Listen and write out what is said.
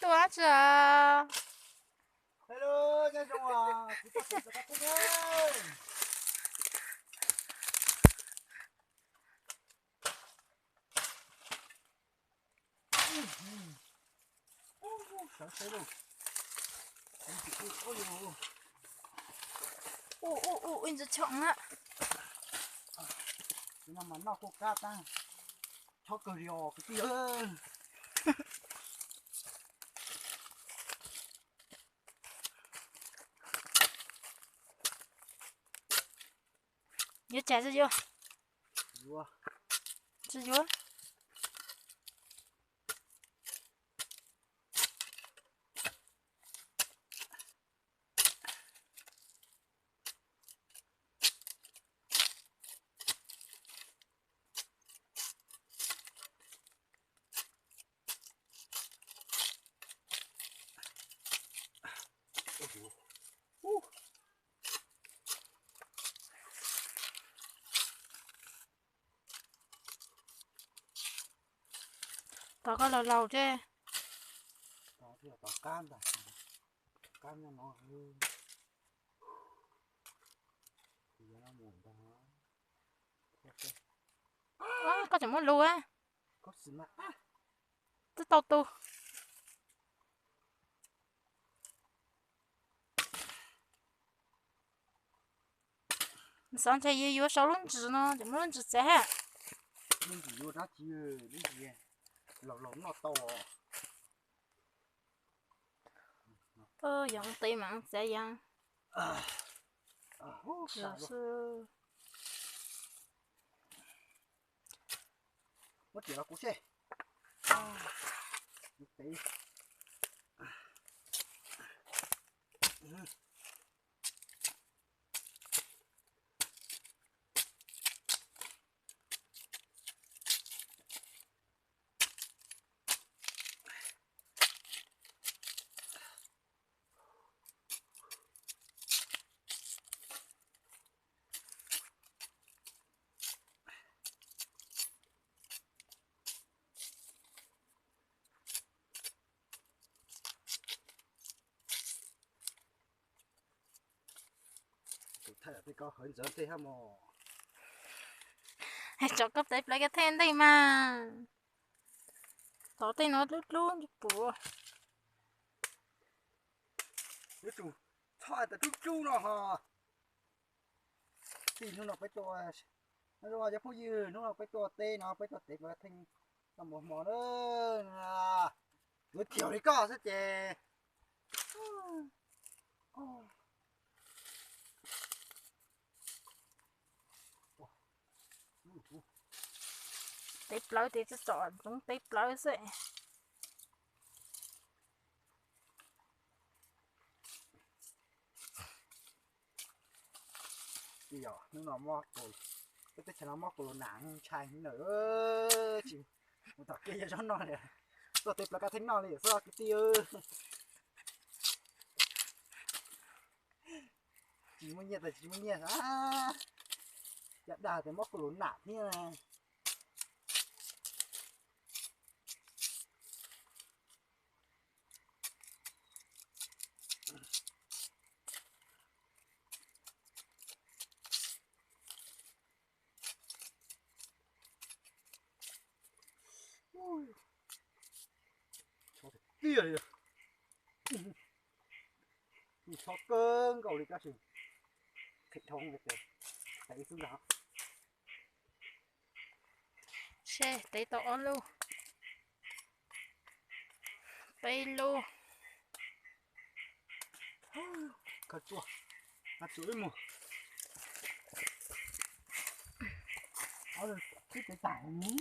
Ua tsi a? Hello, nyob zoo os, kuv tab sis rov qab phooj ywg. Sawv sawv lauj. Ub ub ub, ntxhov choom na. Tus no mas noj kuj kab tag, chob kawg li os kwv tij. Yuav tsam tsis yuav? Tsis yuav. Tod koj laus laus thiab. Tod thiaj tod qab ntag, qab nyob no. Koj tseem muab lus a? Twb tau tu. Xav ntshe yuav sau lub ntsis no, tseem muab lub ntsis txiav ha. Lub ntsis yuav dab tsi, lub ntsis laus laus noj tau. Yog tes mas txiav yog. Muab riam los kuv seb. Tus thaij tej koj hawv ntxawv tej hab mos. Tso koj tev plaws koj theej ntej mas. Tod tej no dlub dlub puv. Yuav tsum txhob tas dub dub no ho. Tij hnub no peb tuaj, cov phooj ywg, hnub no peb tuaj teb no peb tuaj tev plaws theej tau mus hmo na. Yuav tiav li koj xwb ces. Tev plawv ces txom txom nyem tev plawv xwb. Hnub no mob, peb teb chaws no mob corona ntshai heev na. Tsis mus tom kiv yog zaub noj li, tuaj tev plaws koj theej noj li xwb kwv tij. Tsis muaj nyiaj tas tsis muaj nyiaj, cov dag tias mob corona thiab. Tiag li, txhob kawg nkaus li tab sis theem dhau ces tev xwb ntag. Seb tev tau ob lub, peb lub. Khaws tsua, khaws tsua ib mus. Ob lub twb tev tas li.